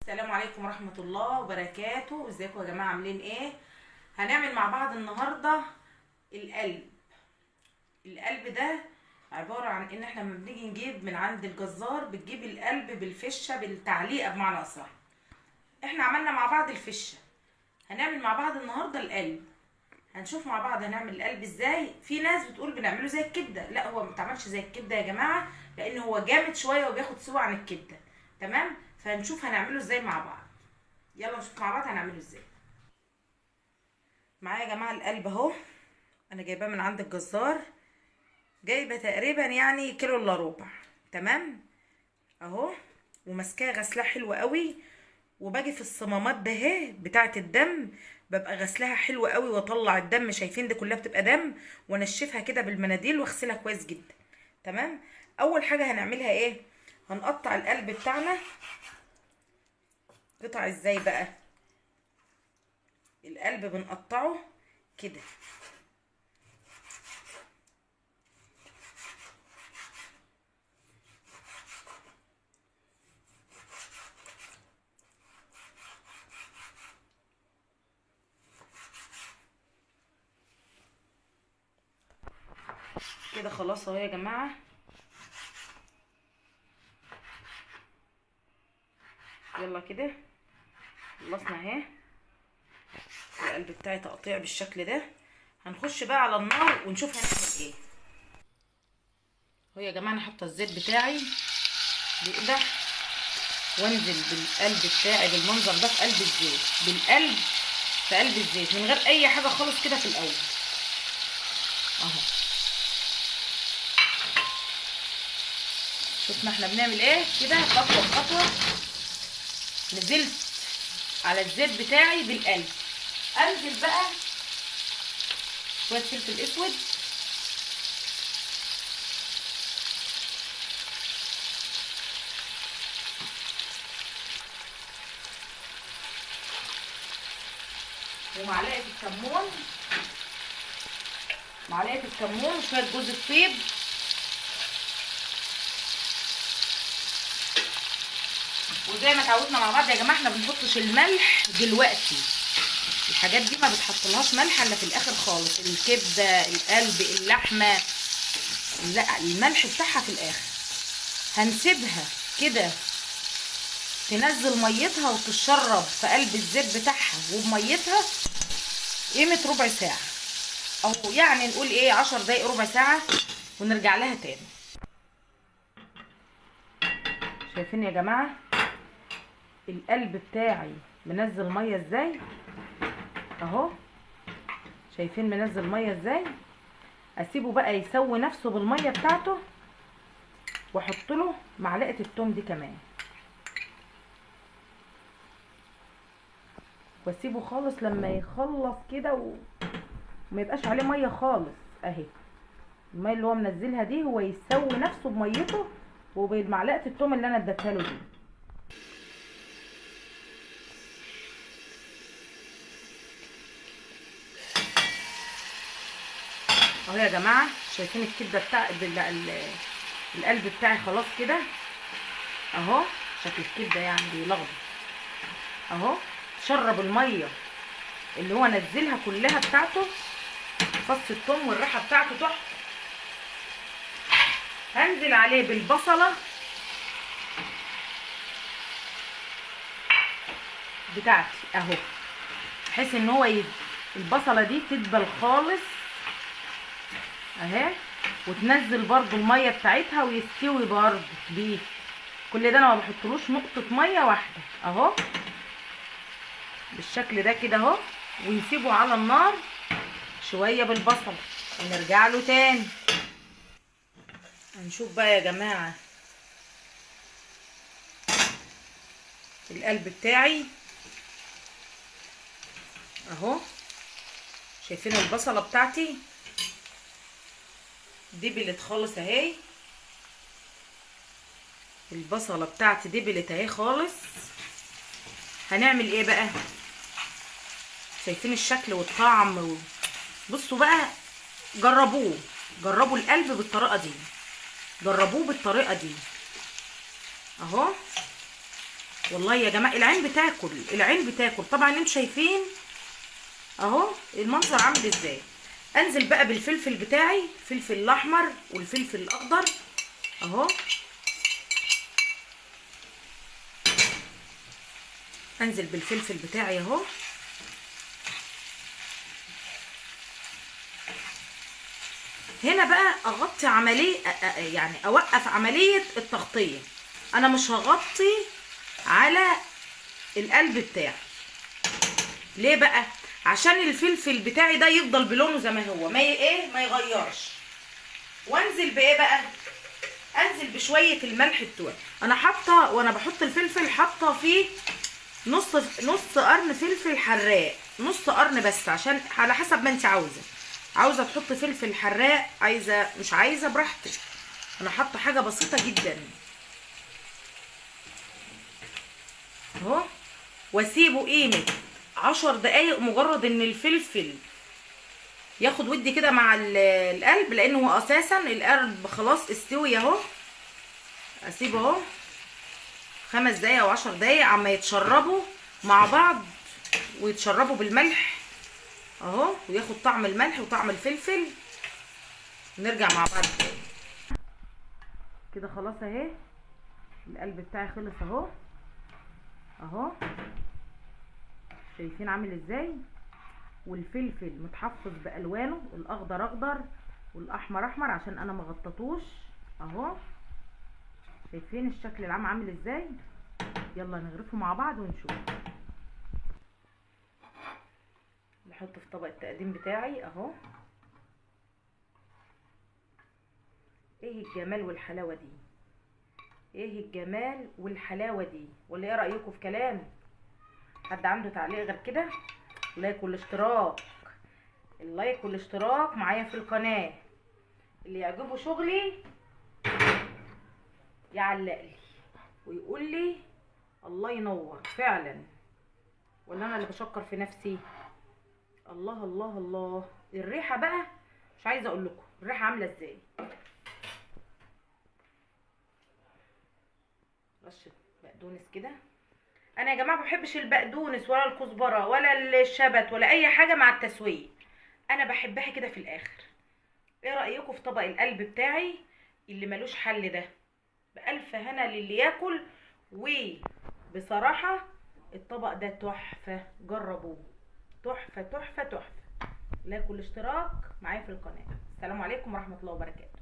السلام عليكم ورحمة الله وبركاته. ازيكم يا جماعة، عاملين ايه؟ هنعمل مع بعض النهاردة القلب. القلب ده عبارة عن ان احنا لما بنيجي نجيب من عند الجزار بتجيب القلب بالفشة، بالتعليقة بمعنى اصح. احنا عملنا مع بعض الفشة، هنعمل مع بعض النهاردة القلب. هنشوف مع بعض هنعمل القلب ازاي. في ناس بتقول بنعمله زي الكبدة، لا هو ما بيتعملش زي الكبدة يا جماعة، لان هو جامد شوية وبياخد سوا عن الكبدة. تمام؟ فهنشوف هنعمله ازاي مع بعض. يلا نشوف مع بعض هنعمله ازاي. معايا يا جماعة القلب اهو، انا جايباه من عند الجزار، جايبه تقريبا يعني كيلو الا ربع. تمام اهو، وماسكاه غسلاه حلوة قوي، وباجي في الصمامات ده اهي بتاعه الدم ببقى غسلها حلوة قوي واطلع الدم. شايفين دي كلها بتبقى دم، وانشفها كده بالمناديل واغسلها كويس جدا. تمام. اول حاجة هنعملها ايه؟ هنقطع القلب بتاعنا قطع. ازاي بقى القلب بنقطعه كده؟ كده خلاص اهو يا جماعة. يلا كده خلصنا اهي القلب بتاعي تقطيع بالشكل ده. هنخش بقى على النار ونشوف هنعمل ايه. اهو يا جماعة انا حاطه الزيت بتاعي بيقدح، وانزل بالقلب بتاعي بالمنظر ده في قلب الزيت، بالقلب في قلب الزيت من غير اي حاجة خالص كده في الاول اهو. شفنا احنا بنعمل ايه كده خطوة بخطوة. نزلت على الزيت بتاعي بالقلب. انزل بقى شوية فلفل اسود، ومعلقة الكمون، معلقه الكمون، وشوية جوز الطيب، وزي ما اتعودنا مع بعض يا جماعة احنا بنحطش الملح دلوقتي. الحاجات دي ما بتحطلهاش ملح الا في الاخر خالص، الكبده، القلب، اللحمة، لا الملح بتاعها في الاخر. هنسيبها كده تنزل ميتها وتتشرب في قلب الزيت بتاعها وبميتها قيمة ربع ساعة، او يعني نقول ايه 10 دقايق ربع ساعة، ونرجع لها تاني. شايفين يا جماعة القلب بتاعي منزل مية ازاي؟ اهو شايفين منزل مية ازاي. اسيبه بقى يسوي نفسه بالمية بتاعته، واحط له معلقه التوم دي كمان، واسيبه خالص لما يخلص كده وما يبقاش عليه مية خالص. اهي المية اللي هو منزلها دي هو يسوي نفسه بميته وبالمعلقه التوم اللي انا اديتها له دي. اهو يا جماعة شايفين الكبده بتاع القلب بتاعي خلاص كده اهو، شكل الكبده يعني بيلخبط اهو. شرب المية اللي هو نزلها كلها بتاعته، فص الثوم والريحه بتاعته تحفة. هنزل عليه بالبصله بتاعتي اهو، بحيث ان هو البصله دي تدبل خالص اهي، وتنزل برضو المية بتاعتها ويستوي برضو بيه. كل ده انا ما بحطلوش نقطة مية واحدة اهو بالشكل ده كده اهو، ونسيبه على النار شوية بالبصل ونرجع له تاني. هنشوف بقى يا جماعة القلب بتاعي اهو. شايفين البصله بتاعتي دبلت خالص اهي، البصله بتاعتي دبلت اهي خالص. هنعمل ايه بقى؟ شايفين الشكل والطعم بصوا بقى، جربوه، جربوا القلب بالطريقة دي، جربوه بالطريقة دي اهو. والله يا جماعة العين بتاكل، العين بتاكل. طبعا انتوا شايفين اهو المنظر عامل ازاي. انزل بقى بالفلفل بتاعي، الفلفل الاحمر والفلفل الاخضر اهو. انزل بالفلفل بتاعي اهو. هنا بقى اغطي عملية، يعني اوقف عملية التغطية. انا مش هغطي على القلب بتاعي. ليه بقى؟ عشان الفلفل بتاعي ده يفضل بلونه زي ما هو، ما ايه، ما يغيرش. وانزل بايه بقى؟ انزل بشوية الملح بتوعي. انا حاطه، وانا بحط الفلفل حاطه فيه نص قرن فلفل حراق، نص قرن بس، عشان على حسب ما انت عاوزه. عاوزه تحط فلفل حراق، عايزه مش عايزه براحتك. انا حاطه حاجة بسيطة جدا اهو. واسيبه قيمة 10 دقايق، مجرد ان الفلفل ياخد ودي كده مع القلب، لانه هو اساسا القلب خلاص استوي اهو. اسيبه اهو 5 دقايق او 10 دقايق عما يتشربوا مع بعض ويتشربوا بالملح اهو، وياخد طعم الملح وطعم الفلفل. نرجع مع بعض تاني كده. خلاص اهي القلب بتاعي خلص اهو اهو، شايفين عامل ازاي؟ والفلفل متحفظ بالوانه، الاخضر اخضر والاحمر احمر عشان انا ما غطيتوش اهو. شايفين الشكل العام عامل ازاي؟ يلا نغرفه مع بعض ونشوف. نحطه في طبق التقديم بتاعي اهو. ايه الجمال والحلاوه دي، ايه الجمال والحلاوه دي! ولا ايه رايكم في كلامي؟ حد عنده تعليق غير كده؟ like والاشتراك، ال like والاشتراك معايا في القناة. اللي يعجبه شغلي يعلق لي ويقول لي الله ينور فعلا، ولا انا اللي بشكر في نفسي؟ الله الله الله. الريحة بقى مش عايزه اقول لكم الريحة عامله ازاي. رشه بقدونس كده. انا يا جماعة ما بحبش البقدونس ولا الكزبره ولا الشبت ولا اي حاجة مع التسوية، انا بحبها كده في الاخر. ايه رايكم في طبق القلب بتاعي اللي ملوش حل ده؟ بألف هنا للي ياكل. وبصراحة الطبق ده تحفة، جربوه، تحفة تحفة تحفة. لايك والاشتراك معايا في القناة. السلام عليكم ورحمة الله وبركاته.